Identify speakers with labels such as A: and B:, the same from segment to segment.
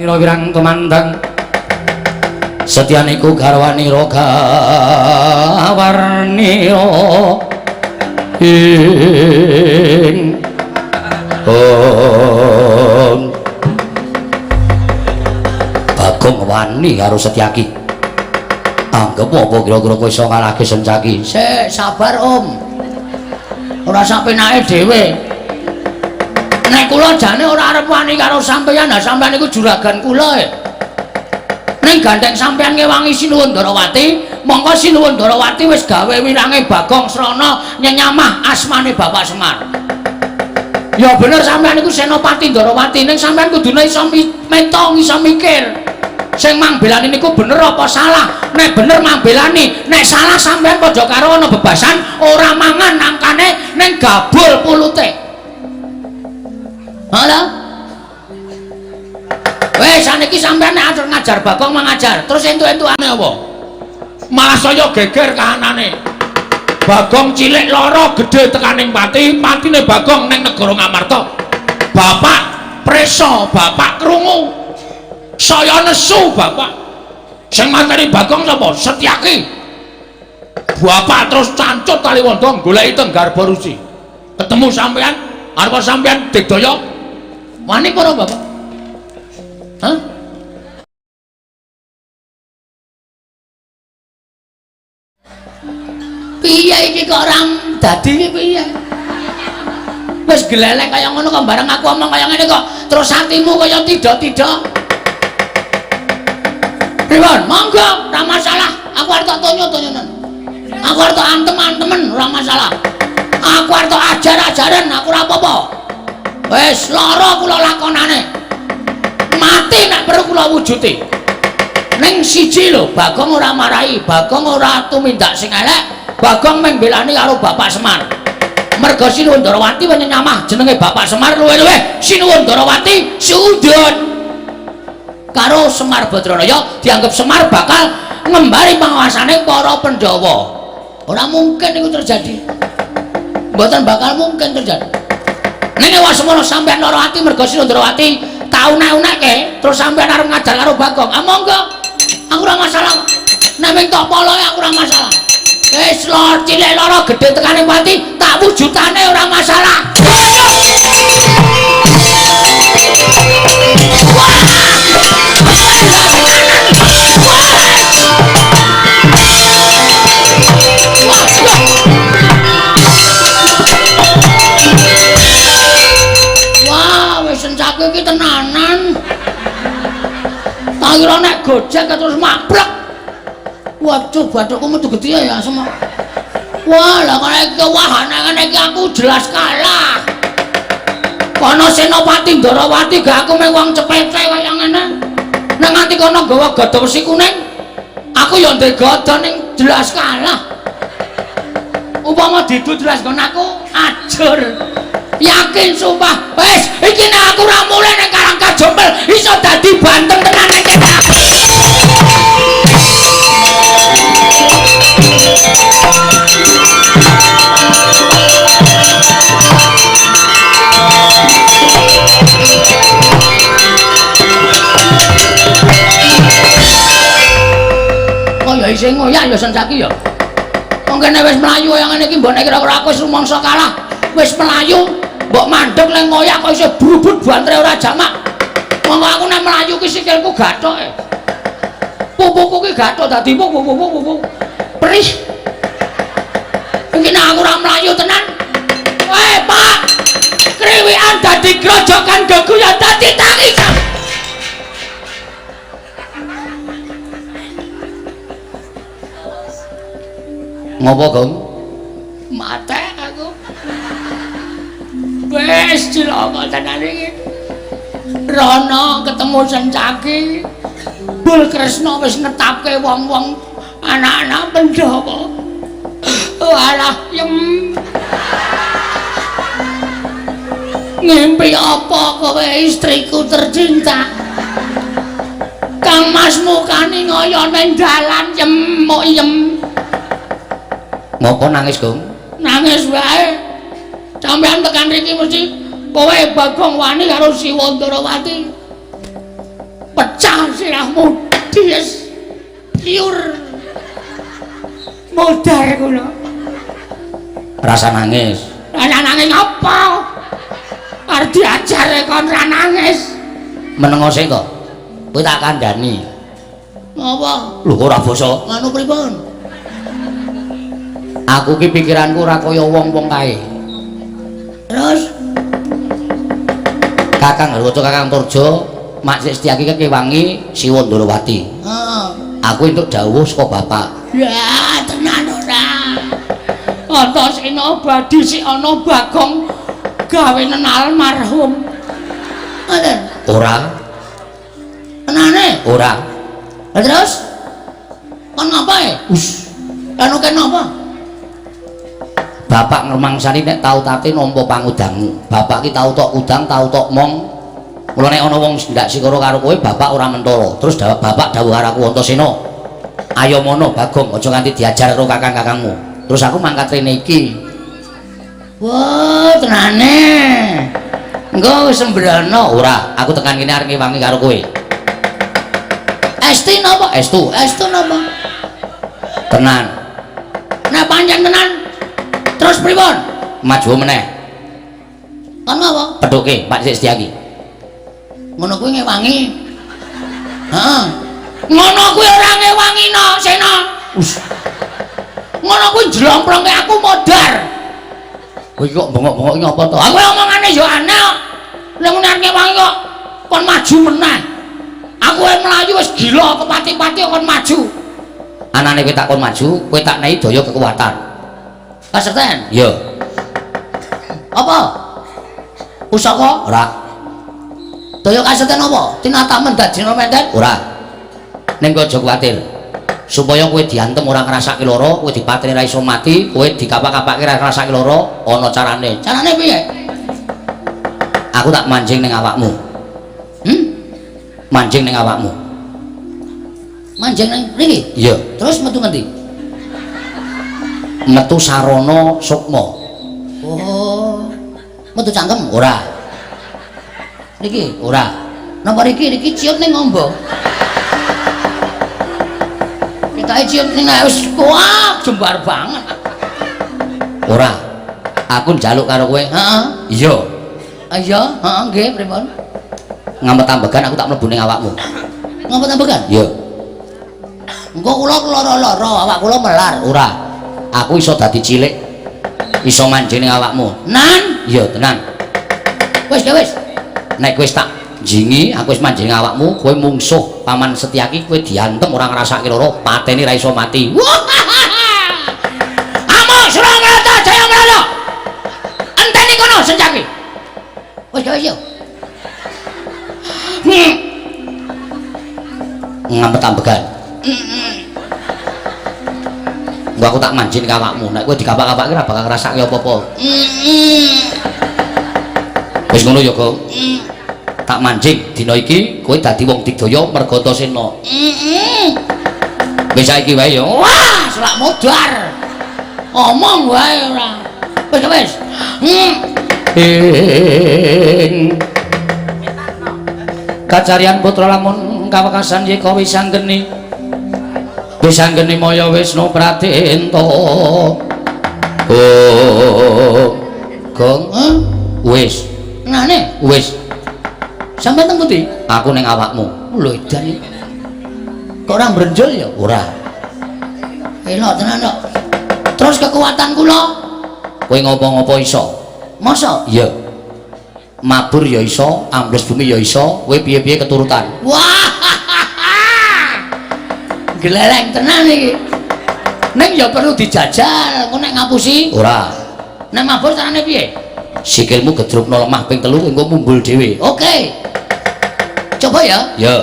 A: Nira wirang tumandang setyaniku garwanira gawarnira ing om. Bagong wani karo Setyaki. Anggep apa kira-kira kowe iso ngalahke Sencaki? Sik, sabar Om. Ora sak penake dhewe. Nek kula jane ora arep wani karo sampeyan, ha sampeyan iku juragan kula e. Ning gandeng sampeyan ngewangi Sinuwun Ndarawati, mongko Sinuwun Ndarawati wis gawe wirange Bagong Srana nyenyamah asmane Bapak Semar. Ya bener sampeyan iku Senopati Ndarawati, ning sampeyan kudune iso metong, iso mikir. Sing mangbelani niku bener apa salah? Nek bener mangbelani, nek salah sampeyan padha karo ana bebasan ora mangan nangkane ning gabul pulute. Halo? Wes saniki sampeyan nek arep ngajar Bagong mangajar, terus entuk-entukane apa?
B: Malah saya geger kahanane. Bagong cilik lara gedhe tekaning pati, patine Bagong ning negara Ngamarta. Bapak preso, bapak krungu. Saya nesu bapak. Sing mateni Bagong sapa? Setyaki. Bapak terus cancut Taliwondo goleki teng Garba Ruci. Ketemu sampean, arep sampean digdaya.
A: Wani apa ora, Bapak? Hah? Piye iki kok ora dadi iki piye? Wis glelek kaya ngono kok bareng aku omong kaya ngene kok terus atimu kaya tidak-tidak. Pripun? Monggo, ora masalah. Aku arep tok tonyo-tonyonen. Aku arep tok antem-antemen, ora masalah. Aku arep tok ajar-ajaren, aku ora apa-apa. Wis lara kula lakonane. Mati nek perlu kula wujuti. Ning siji lho, Bagong ora marahi, Bagong ora tumindak sing elek, Bagong mung mbelani karo Bapak Semar. Merga Sinuwun Ndarawati wis nyamah jenenge Bapak Semar luwih-luwih Sinuwun Ndarawati suudon karo Semar Badranaya dianggap Semar bakal ngembari panguasane para Pandhawa. Ora mungkin iku terjadi. Mboten bakal mungkin terjadi. Ning wasemono sampeyan lara ati merga Sinuwun Ndarawati tau unek-unekke terus sampeyan arep ngajar karo Bagong. Ah monggo. Aku ora masalah. Nek mung tok poloe aku ora masalah. Wis lor cilik lara gedhe tekane pati tak wujudane ora masalah. Wah, wis Sencaki iki tenanan. Tak kira nek gojek terus maplek. Waduh, bathukku metu gedhe ya semua. Wah, lah kok iki wah nek ngene iki aku jelas kalah. Kono Senopati Ndarawati gak aku mung wong cepete kaya ngene. Nek nganti kono nggawa gada wesi kuning, aku ya ndek gada ning jelas kalah. Upama didu jelas nggon aku ajur. Yakin sumpah, wis iki nek aku ora mulih ning Karang Kajompel iso dadi banteng tenan ning kene. Kok ya isih ngoyak ya Sencaki ya. Wong kene wis mlayu kaya ngene iki mbok nek kira-kira aku wis rumangsa kalah, wis mlayu mbok mandeg lek ngoyak kok isih brubut bantre ora jamak. Monggo aku nek mlayu ki sikilku gathok e. Pupuku ki gathok dadi pupu. Perih. Iki nek aku ora mlayu tenan. Weh, Pak. Kriwikan dadi grojokan geguyon dadi tangisan. Ngopo, Gong? Mate aku. Wis cilaka tenan iki. Rono ketemu Sencaki. Bul Kresna wis netapke wong-wong anak-anak Pandhawa. Walah, yem. Ngimpi apa kowe istriku tercinta? Kang Mas mukane ngoyo ning dalan yem mok yem. Ngopo nangis, Gong? Nangis wae. Sampeyan tekan riki mesti kowe Bagong wani karo Siwa Ndarawati. Pecah sirahmu dies liur. Modar kula.
B: Rasa nangis.
A: Rasa nangis apa? Arep diajare kon ra nangis.
B: Menengo sik to. Kowe tak kandhani.
A: Apa?
B: Lho ora basa.
A: Nganu pripun?
B: Aku ki pikiranku ora kaya wong-wong kae.
A: Terus
B: Kakang Harwoto, Kakang Turjo, Mak Sik Setyaki ki kewangi Siwa Ndorowati.
A: Heeh.
B: Aku entuk dawuh saka bapak.
A: Ya, tenan ora. Antasena abadi sik ana Bagong gawenen almarhum. Ngoten.
B: Ora.
A: Tenane?
B: Ora.
A: Lah terus kon ngapae?
B: Us.
A: Anu kene apa?
B: Bapak ngremangsani nek tau tate nampa pangudangmu. Bapak ki tau tok udang, tau tok mong. Mula nek ana wong ndak sikara karo kowe, bapak ora mentala. Terus bapak dawuh karo aku, Antasena, ayo mono Bagong, aja nganti diajar karo kakang-kakangmu. Terus aku mangkat rene iki.
A: Wah, tenane.
B: Engko wis sembrana. Ora, aku tekan kene arep ngewangi karo kowe.
A: Esti napa?
B: Estu.
A: Estu napa?
B: Tenan.
A: Nek pancen tenan. Terus pripun?
B: Maju meneh.
A: Kon apa?
B: Pethuke Pak Sik Setyaki.
A: Ngono kuwi ngewangi. Heeh. Ngono kuwi ora ngewangi no, Sena.
B: Us.
A: Ngono kuwi njlomprongke aku modar.
B: Kowe iki kok bengok-bengok iki apa to?
A: Aku omongane ya aneh kok. Nek ngene arep ngewangi kok kon maju meneh. Aku wae mlayu wis gila kepati-pati kon maju.
B: Anane kowe tak kon maju, kowe tak nehi daya kekuatan.
A: Kasekten?
B: Iya.
A: Apa? Pusaka?
B: Ora.
A: Daya kasekten apa? Tinatamen dadi menten?
B: Ora. Ning kowe aja kuwatir. Supaya kowe diantem ora ngrasake lara, kowe dipateni ra iso mati, kowe dikapak-kapake ra ngrasake lara, ana carane.
A: Carane piye?
B: Aku tak mancing ning awakmu.
A: Hmm?
B: Mancing ning awakmu.
A: Mancing ning mriki?
B: Iya.
A: Terus metu ngendi?
B: Metu sarana sukma.
A: Oh. Metu cangkem?
B: Ora.
A: Niki?
B: Ora.
A: Napa niki? Niki ciut ning ngombo. Ketoke ciut ning wis wah jembar banget.
B: Ora. Aku njaluk karo kowe.
A: Heeh.
B: Iya.
A: Iya, heeh nggih pripun?
B: Ngamet ambegan aku tak mlebu ning awakmu.
A: Ngamet ambegan?
B: Iya.
A: Engko kula lara-lara, awak kula melar.
B: Ora. Aku iso dadi cilik. Iso manjing ning awakmu.
A: Nan?
B: Iya, tenan.
A: Wis, wis.
B: Nek wis tak jingi, aku wis manjing awakmu, kowe mungsuh Paman Setyaki, kowe diantem ora ngrasake lara, pateni ra iso mati.
A: Amuk Surakarta Jaya Mrana. Enteni kono Setyaki. Wis, wis yo.
B: Ngamet ambegan. Engko aku tak manjing ka awakmu. Nek kowe dikapak-kapake ora bakal ngrasake apa-apa. Wis ngono ya, Gong. Tak mancing dina iki kowe dadi wong digdaya merga Antasena. Wis saiki wae ya.
A: Wah, selak modar. Omong wae ora. Wis wis.
B: Ing kacarian putra lamun kawekasan yeka wis anggeni. Wis anggeni maya Wisnu Pratenta. Oh. Gong, wis.
A: Nane?
B: Wis.
A: Sampeyan teng pundi?
B: Aku ning awakmu.
A: Lho edan iki. Kok ora mbrenjul ya?
B: Ora.
A: Elok tenan kok. Terus kekuatan kula?
B: Kowe ngopo-ngopo iso?
A: Masa?
B: Iya. Mabur ya iso, ambles bumi ya iso, kowe piye-piye keturutan.
A: Wah. Gleleng tenan iki. Ning ya perlu dijajal, engko nek ngapusi?
B: Ora.
A: Nek mabur carane piye?
B: Sikilmu gedrukno lemah ping 3 engko mumbul dhewe.
A: Oke. Coba ya.
B: Ya.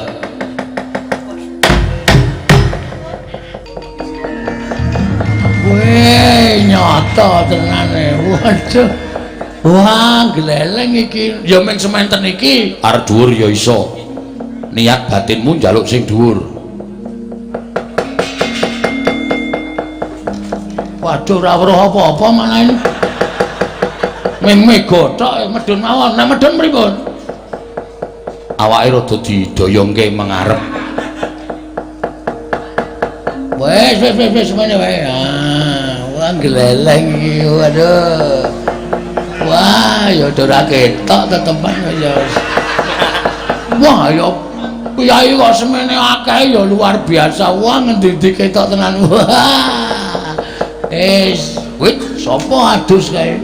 A: Weh, nyata tenane. Waduh. Wah, gleleng iki.
B: Ya mung sementen iki. Arep dhuwur ya iso. Niat batinmu njaluk sing dhuwur.
A: Waduh, ora weruh apa-apa malah ini. Meme gothok medun mawon. Nek medun pripun?
B: Awake rada didoyongke mengarep.
A: Wes wes wes wes semene wae. Ah, wah gleleng iki. Waduh. Wah, ya ora ketok tetepan ya. Wah, ya piyai kok semene akeh ya luar biasa. Wah, ngendi-endi ketok tenan. Wah. Wis, wit sapa adus kae?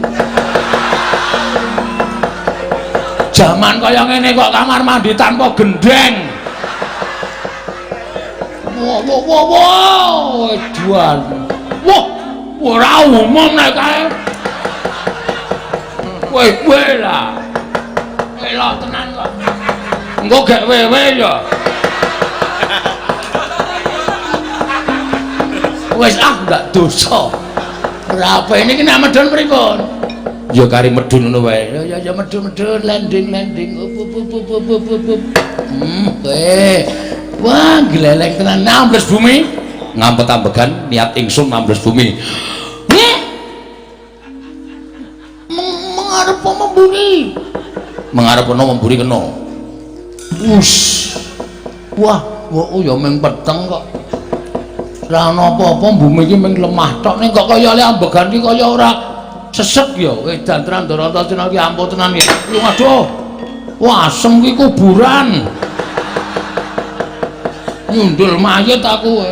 B: Jaman kaya ngene kok kamar mandi tanpa gendeng.
A: Wah, wah, wah, wah, edan.
B: Wah, ora umum nek kae. Kowe kowe lah. Elok tenan kok. Engko gek wewe ya.
A: Wis ah ndak dosa. Ora apa ini ki nek medhun pripun?
B: Ya kari medhun ngono wae.
A: Ya ya ya medhun-medhun landing-landing. Up up up up up up up. Kowe. Wah, gleleng tenan
B: ambles bumi. Ngampet ambegan niat ingsun ambles bumi.
A: Mengarep memburi.
B: Mengarep ana memburi kena.
A: Us. Wah, oh ya ming peteng kok. Ora ana apa-apa bumi iki ming lemah tok ning kok kaya le ambegan iki kaya ora sesek ya. Edan tenan Ndorata tenan iki ampuh tenan iki. Aduh. Wah, asem iki kuburan. Nyundul mayit aku.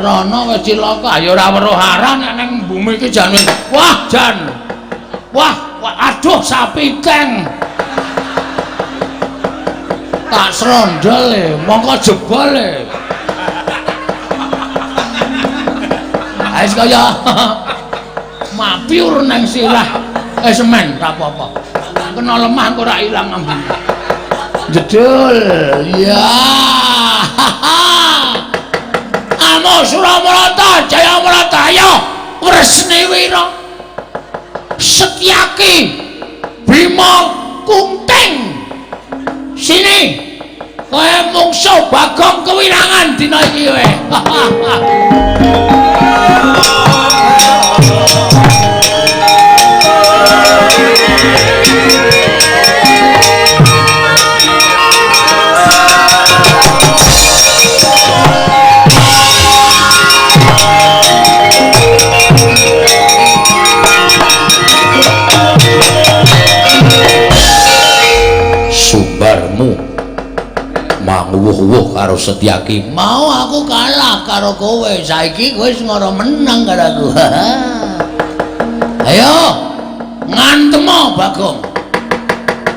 A: Rono wis cilaka ya ora weruh arah nek ning bumi iki jan. Wah, jan. Wah, wah, aduh sapi keng. Tak srondol e, mongko jebol e. Wis kaya mapiur nang sirah. Semen ra apa-apa. Kena lemah engko ora ilang ambune. Jedul. Ya. Amo Suramarata Jayamarata ayo Wresni Wira. Setyaki Bima Kunting. Sini. Kowe mungsuh Bagong kewirangan dina iki kowe.
B: Sumbarmu manguwuh-wuh karo Setyaki.
A: Mau aku kalah karo kowe, saiki kowe wis ngoro menang karo aku. Ayo ngantemo Bagong.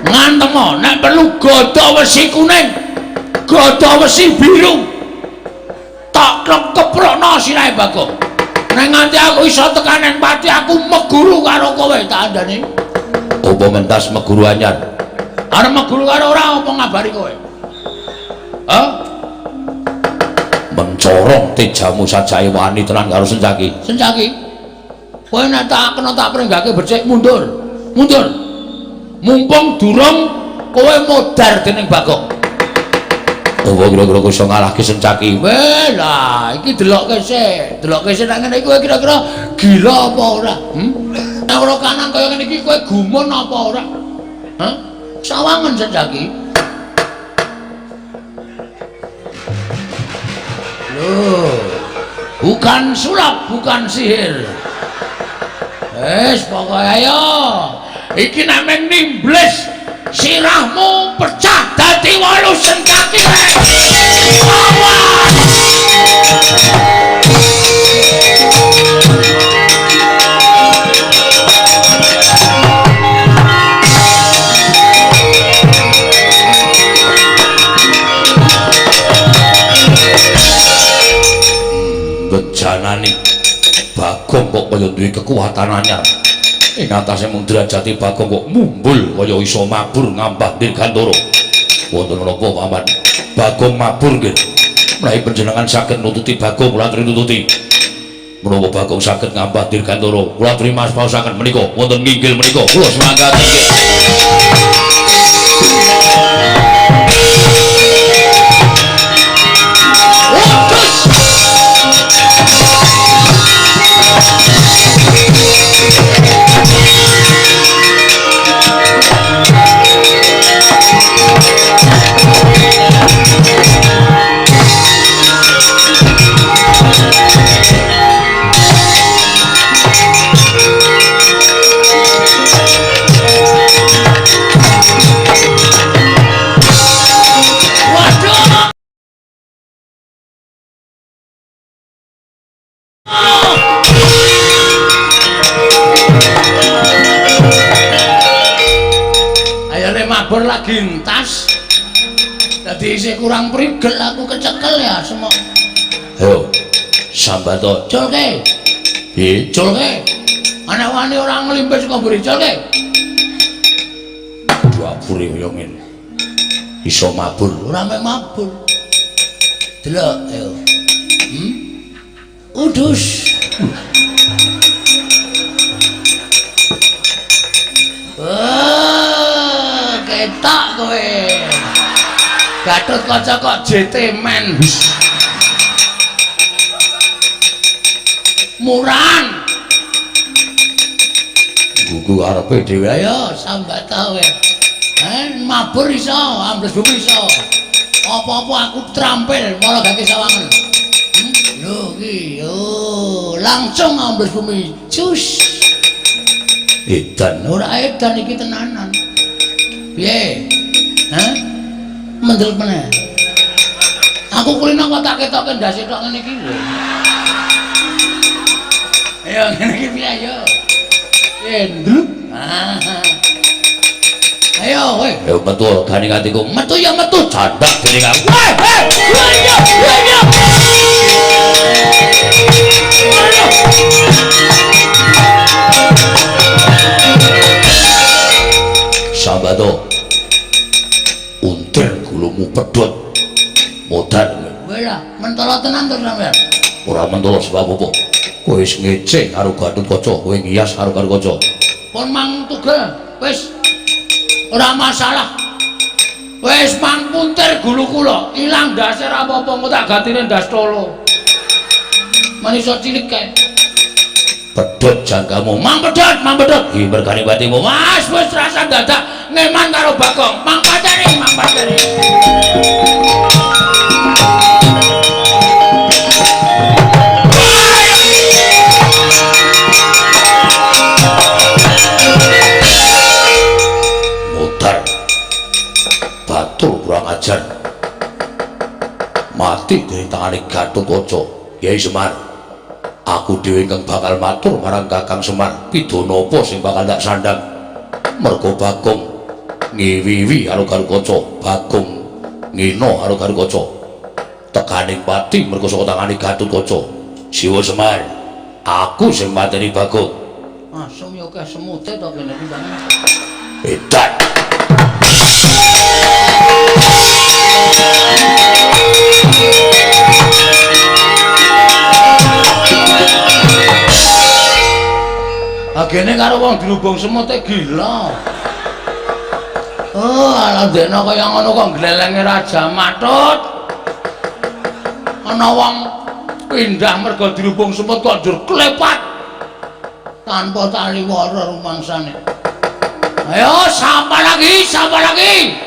B: Ngantemo nek perlu gada wesi kuning, gada wesi biru. Tak keprokno sirahe Bagong. Nek nganti aku iso tekan nang pati aku meguru karo kowe tak andani. Apa mentas meguru anyar?
A: Arep meguru karo ora apa ngabari kowe?
B: Hah? Mencorong tejamu sajae wani tenan karo Sencaki.
A: Sencaki. Kowe nek tak kena tak prenggake becik mundur. Mundur.
B: Mumpung durung kowe modar dening Bagong. Apa kira-kira kowe iso ngalahke Sencaki?
A: Weh lah, iki delokke sik. Delokke sik nek ngene iki kowe kira-kira gila apa ora? Nek ora kanan kaya ngene iki kowe gumun apa ora? Hah? Sawangen Sencaki. Loh, bukan sulap, bukan sihir. Wes pokoke ayo.
B: Iki nek mung nimbles sirahmu pecah dadi 8 Sencaki. Awas. Bejanani Bagong kok kaya duwe kekuatan anyar. Ing atase mung derajate Bagong kok mumbul kaya iso mabur ngambah Dirgantara. Wonten menapa Paman? Bagong mabur nggih. Menawi panjenengan saged nututi Bagong kula aturi nututi. Menawa Bagong saged ngambah Dirgantara, kula aturi maosaken menika wonten nginggil menika. Kula semangat nggih.
A: Ayo le mabur lagi entas. Dadi isih kurang prigel aku kecekel ya semok.
B: Ayo sambato.
A: Culke.
B: Piye?
A: Culke. Ana wani ora nglimpis saka mburi culke.
B: Dapure kaya ngene. Iso mabur.
A: Ora mek mabur. Delok ayo. Udus. Oh, ketok kowe. Gatot Kaca kok JT men. Murahan.
B: Gugu arepe dhewe.
A: Ayo sambat kowe. Mabur iso, ambles bumi iso. Apa-apa aku trampil malah gake sawangan. Lho iki yo langsung ambles bumi. Cus.
B: Edan
A: ora edan iki tenanan. Piye? Hah? Mendel meneh. Aku kulino kok tak ketoke ndase tok ngene iki lho. Ayo ngene iki piye ayo. Piye ndruk. Ayo kowe.
B: Ayo metu ganing atiku.
A: Metu ya metu
B: candak dening aku.
A: Weh, weh. Ayo, ayo. Ayo.
B: Sambato. Untir gulumu pedhot. Modar
A: kowe. Lah, mentolo tenan to sampean.
B: Ora mentolo sebab apa? Kowe wis ngece karo Gatot Kaca, kowe ngiyas karo Gatot Kaca.
A: Pun mang tugel, wis ora masalah. Wis mang puntir gulu kula, ilang ndase ora apa-apa, engko tak gantine ndas tolo. Manisa cilik kae.
B: Pedhot jangkamu,
A: mang pedhot, mang pedhot.
B: Iki mergane patimu.
A: Mas wis rasa dadak ngeman karo Bagong. Mang pacari, mang pacari.
B: Mutar. Batur kurang ajar. Mati dari tangane Gatot Kaca. Kyai Semar. Aku dhewe ingkang bakal matur marang Kakang Semar, pidana apa sing bakal tak sandhang? Mergo Bagong ngiwiwi karo Gatot Kaca, Bagong ngina karo Gatot Kaca. Tekaning pati mergo saka tangane Gatot Kaca. Siwa Semar, aku sing mateni Bagong.
A: Asem ya akeh semute to kene iki bang.
B: Edan.
A: Agene karo wong dirubung semute gila. Oh, ala ndekno kaya ngono kok glelenge Raja Matut. Ana wong pindah mergo dirubung semut kok njur klepat tanpa tali wara rumangsane. Ayo sapa lagi, sapa lagi.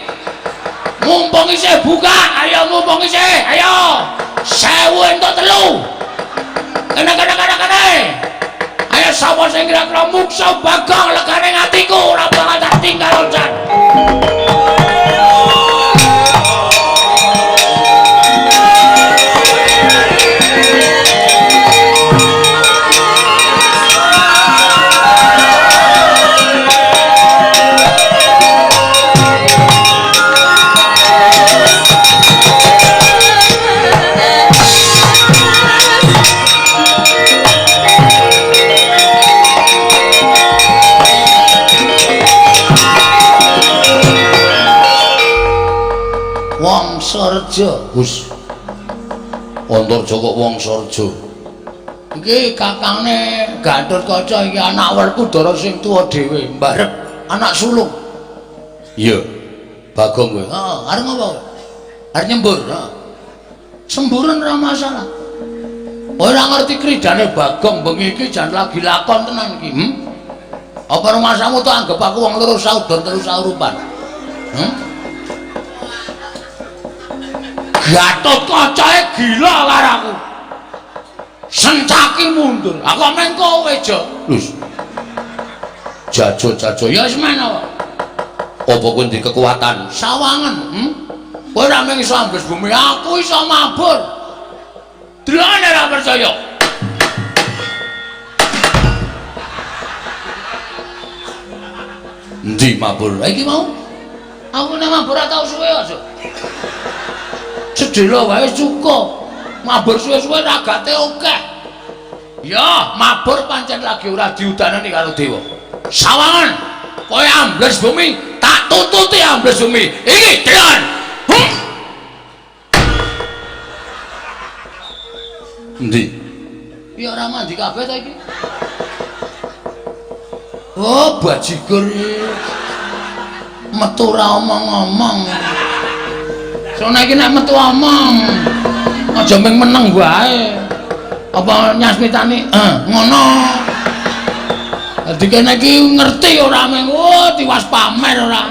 A: Mumpung isih buka, ayo mumpung isih, ayo. 1000 entuk 3. Kene kene kene kene. Ayo sapa sing kira-kira muksa Bagong legane atiku ora bakal tak tinggal loncat. Wangsareja,
B: Gus. Antarja kok Wangsareja.
A: Iki kakangne Gatot Kaca iki anak Werkudara sing tuwa dhewe, mbarep anak sulung.
B: Iya. Bagong kowe.
A: Heeh, arep ngopo? Arep nyembur, heeh. Semburan ora masalah. Ora ngerti kridane Bagong bengi iki jan lagi lakon tenan iki. Apa rumasamu tok anggap aku wong loro saudara telu saurupan? Gatot Kacae gila karo aku. Sencaki mundur. Aku meng kowe, Jo.
B: Lus. Jajo-jajo
A: ya wis men apa?
B: Apa kowe ndek kekuatan?
A: Sawangan, Kowe ora mung iso ambles bumi, aku iso mabur. Delokne ora percaya.
B: Endi mabur?
A: Iki mau. Aku nek mabur ora tau suwe aja. Sedhela wae cukup. Mabur suwe-suwe ragate akeh.
B: Ya, mabur pancen lagi ora diudanani karo dewa. Sawangan kowe ambles bumi, tak tututi ambles bumi. Iki delan. Endi?
A: Ya ora mandi kabeh ta iki. Oh, bajigur iki. Metu ora omong-omong. Soale iki nek metu omong aja mung meneng wae. Apa nyasmitani? Ngono. Dadi kene iki ngerti ora mung oh tiwas pamer ora.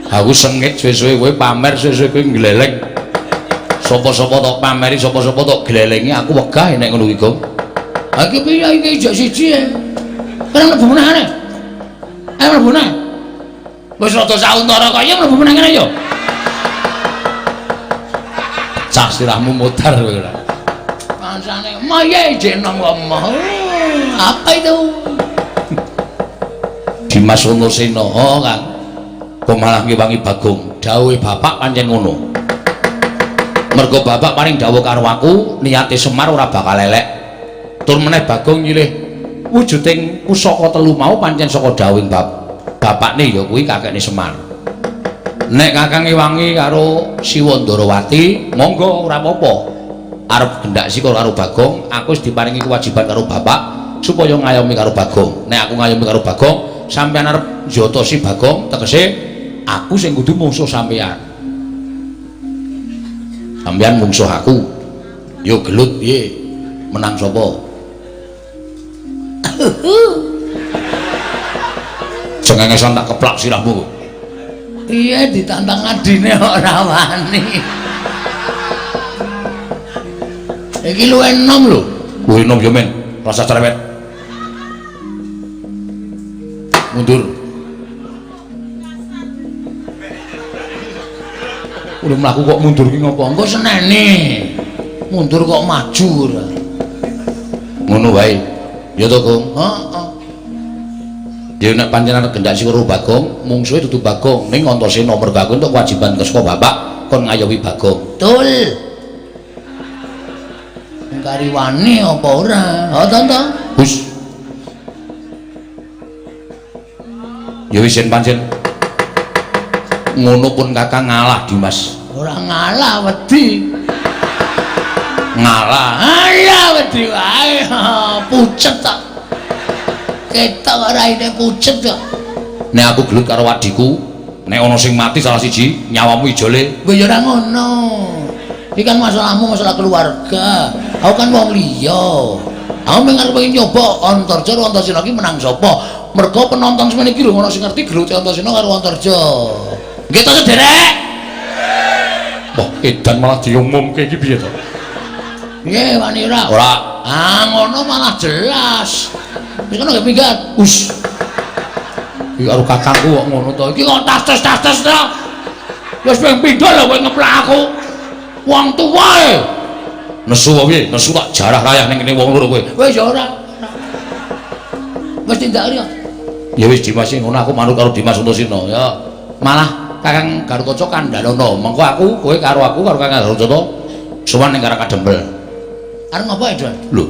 B: Aku sengit suwe-suwe kowe pamer, suwe-suwe kowe ngleleng. Sapa-sapa tok pameri, sapa-sapa tok glelengi, aku wegah nek ngono iki, Gong.
A: Ha iki piye iki ijek siji e. Ora mlebu meneh kene. Ayo mlebu meneh.
B: Wis rada sauntara kaya
A: mlebu meneh kene yo.
B: Cah sirahmu modar kowe ora.
A: Pancane maye ijek nang lemah. Apa itu?
B: Dimas Antasena, oh Kang. Kok malah ngewangi Bagong. Dawuhe bapak pancen ngono. Mergo bapak paring dawuh karo aku, niate Semar ora bakal elek. Tur meneh Bagong nyilih wujuding pusaka telu mau pancen saka dawuhing bapakne ya kuwi kakekne Semar. Nek kakang ngewangi karo Siwa Ndarawati, monggo ora apa-apa. Arep gendak sika karo Bagong, aku wis diparingi kewajiban karo bapak supaya ngayomi karo Bagong. Nek aku ngayomi karo Bagong, sampeyan arep njotosi Bagong, tegese aku sing kudu mungsuh sampeyan. Sampeyan mungsuh aku. Yo gelut piye? Menang sapa? Cengengesan tak keplak sirahmu.
A: Piye ditantang adine ora wani. Iki luwih enom lho.
B: Luwih enom yo men, rasa cerewet. Mundur. Udah mlaku kok mundur ki ngopo?
A: Engko seneni. Mundur kok maju ora.
B: Ngono wae. Ya to, Gong?
A: Heeh.
B: Ya nek pancen arep gendak karo Bagong, mungsuhe dudu Bagong, ning Antasena mergo aku entuk kewajiban saka bapak kon ngayomi Bagong.
A: Betul. Kari wani apa ora? Ha to to.
B: Wis. Ya wis yen pancen ngono pun kakang ngalah Dimas.
A: Ora ngalah wedi.
B: Ngalah.
A: Alah wedi wae. Pucet tok. Ketok raine pucet kok.
B: Nek aku gelut karo adhiku, nek ana sing mati salah siji, nyawamu ijole.
A: Kowe ya ora ngono. Iki kan masalahmu masalah keluarga. Aku kan wong liya. Aku mung arep nyoba Antarja karo Antasena iki menang sapa? Mergo penonton semene iki lho ana sing ngerti gelute Antasena karo Antarja. Nggih to, Sederek?
B: Wah, edan malah diumumke iki piye to?
A: Piye wani ora?
B: Ora.
A: Ah, ngono malah jelas. Wis kono nggih minggat.
B: Us. Iki karo kakangku kok ngono to.
A: Iki kok tas-tas to. Wis ping pindho lho kowe ngeplak aku. Wong tuwa e.
B: Nesu apa piye? Nesu tak jarah rayah ning kene wong loro kowe.
A: Wis ya ora. Wis tindak ya.
B: Ya wis Dimas ngono aku manut karo Dimas Antasena ya. Malah Kakang Garukaca kandhanono. Mengko aku kowe karo aku karo Kakang Garukaca sowan ning Karang Kadempel.
A: Arep ngopo, Edwan?
B: Lho.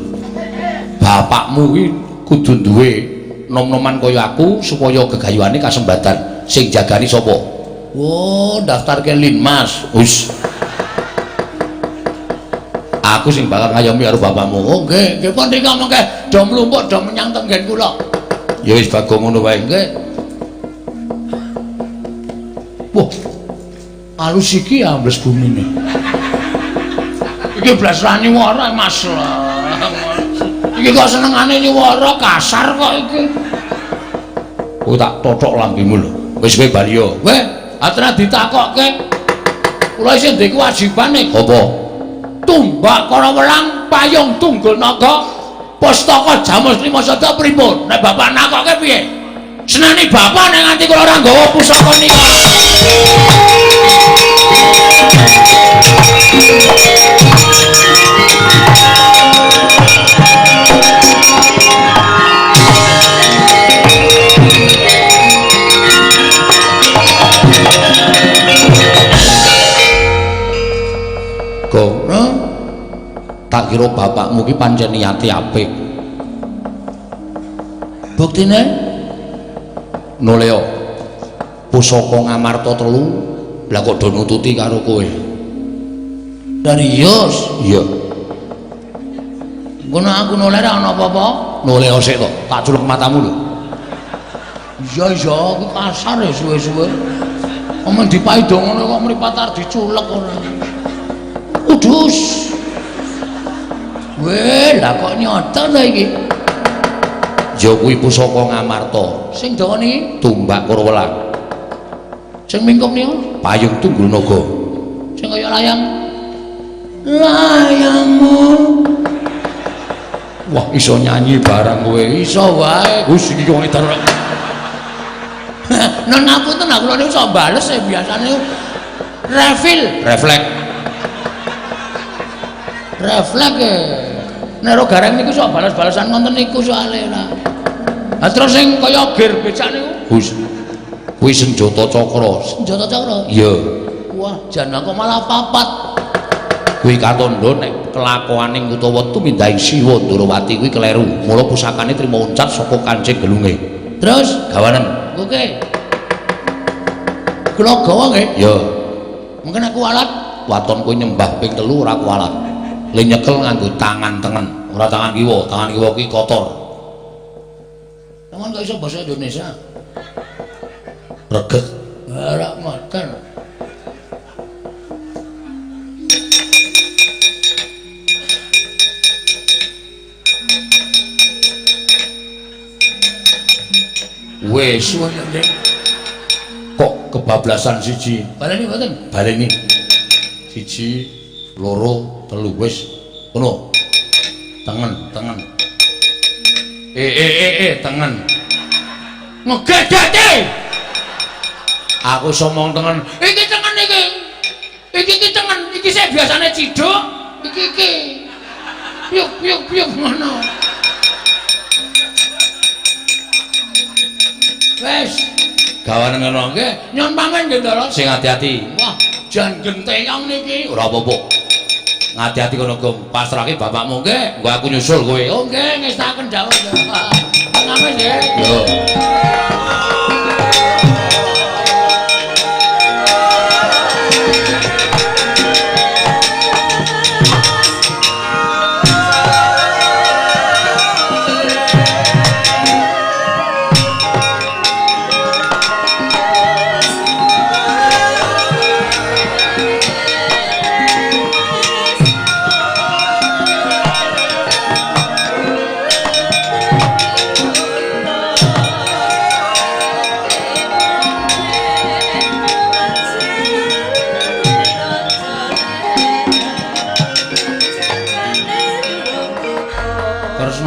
B: Bapakmu kuwi kudu duwe nom-noman kaya aku supaya gegayuhane kasembatan. Sing jagani sapa?
A: Oh, daftarke Linmas.
B: Wis. Aku sing bakal ngayomi karo bapakmu.
A: Oh, nggih, nggih pun rika mengke do mlumpuk do menyang tenggen kula.
B: Ya wis Bagong ngono wae.
A: Nggih. Wah. Alus iki ambles bumine. Iki blas ra nyuwara Mas. Iki kok senengane nyuwara kasar kok iki.
B: Kowe tak tothok lambemu lho. Wis kowe bali yo.
A: Weh, atra ditakokke. Kula isih ndek kewajibane.
B: Apa?
A: Tumbak kara welang payung tunggul naga pustaka Jamus Lima Sada pripun? Nek bapak nakokke piye? Seneni bapak nek nganti kula ora nggawa pusaka nika.
B: Gong, tak kira bapakmu ki pancen niate apik.
A: Buktine
B: noleo pusaka Ngamarta telu lah kok do nututi karo kowe.
A: Serius?
B: Iya.
A: Ngono aku noleh ra ana apa-apa.
B: Noleo sik to, tak culek matamu lho.
A: Iya iya, aku kasar ya suwe-suwe. Omong dipaido ngono kok mripat arep diculek ora. Udus. Weh, lah kok nyata ta iki?
B: Ya kuwi pusaka Ngamarta.
A: Sing dawa niki
B: tumbak Kurwelang.
A: Sing mingkem niku
B: Payung Tunggul Naga.
A: Sing kaya layang. Layangmu.
B: Wah, iso nyanyi barang kowe.
A: Iso wae.
B: Wis iki wong edan.
A: Non ngapunten aku lho iso bales e biasane refil,
B: refleks.
A: Refleks e. Nek ro gareng niku iso bales-balesan ngoten niku soalé ora. Lah terus sing kaya gear becak niku?
B: Kuwi senjata cakra.
A: Senjata cakra?
B: Iya.
A: Wah, jan kok malah papat.
B: Kuwi katandha nek kelakuaning utawa tumindahing Siwa Ndorowati kuwi kleru. Mula pusakane trima uncat saka kancing gelunge.
A: Terus
B: gawanen.
A: Oke. Kula gawa nggih?
B: Iya.
A: Mungkin aku alat
B: waton kowe nyembah ping 3 ora kualat. Le nyekel nganggo tangan tengen, ora tangan kiwa kuwi kotor.
A: Sampeyan kok iso basa Indonesia?
B: Reget.
A: Ora ngoten.
B: Wis kok kebablasan siji.
A: Baleni mboten?
B: Baleni. 1, 2, 3 wis. Ngono. Tengen, tengen. Tengen.
A: Ngegedheke.
B: Aku somong tengen.
A: Iki tengen iki. Iki iki tengen, iki sik biasane ciduk, iki iki. Piuk piuk piuk ngono. Wes,
B: gawanen ngono
A: nggih, nyon pamit nggih Ndara.
B: Sing ati-ati.
A: Wah, jan genteyong niki.
B: Ora apa-apa. Ngati-ati kono, Gong. Pasrahke bapakmu nggih, engko aku nyusul kowe.
A: Oh nggih, ngestaken dawuh. Pamit nggih.
B: Yo.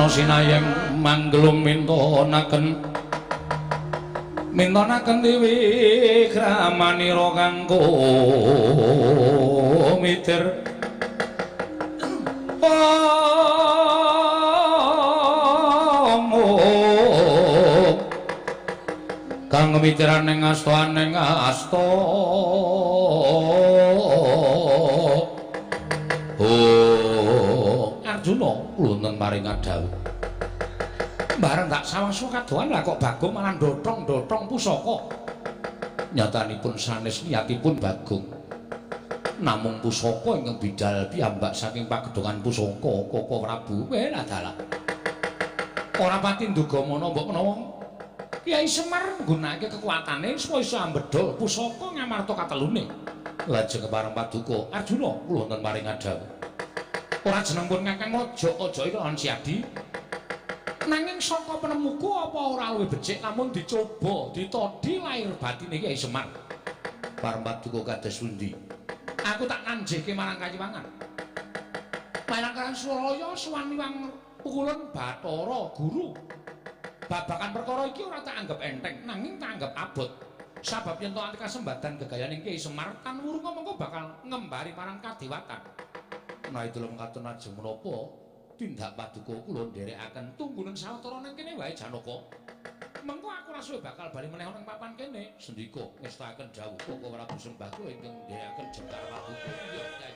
B: Sinayeng manggelung mintonaken mintonaken dewi kramanira kanggo mitir om kang mitiran ing asta ning asta. Oh Arjuna wonten maring dawuh. Bareng tak sawang sukadoan lah kok Bagong malah dotong-dotong pusaka. Nyatanipun sanes niatipun Bagong. Namung pusaka ingkang bidal piyambak saking pagedhongan pusaka Koko Prabu. Weh dalah. Ora pati nduga mana mbok menawa Kyai Semar nggunakake kekuatane supaya iso ambedhol pusaka Ngamarta katelune. Lajeng kepareng paduka Arjuna kula wonten maring dawuh. Ora jeneng pun Kakang aja-aja iki lan Siadi. Nanging saka penemuku apa ora luwih becik lamun dicoba ditodhi lahir batine Kyai Semar. Pareng paduka kados pundi? Aku tak nanjihke marang Kayiwangan. Marang Karang Suraya suwan miwang pukulun Bathara Guru. Babagan perkara iki ora tak anggap enteng, nanging tak anggap abot. Sabab yen to anti kasembadan gegayaning Kyai Semar tan wurunga mengko bakal ngembari marang kadewatan. Nah itu lho mekaten ajeng menapa tindak paduka kula nderekaken tunggunen sawetara nang kene wae Janaka. Mengko aku ora suwe bakal bali meneh nang papan kene. Sendika ngestakaken dawuh Koko Prabu sembah kula ingkang nderekaken jembar paduka. Iya, Kyai.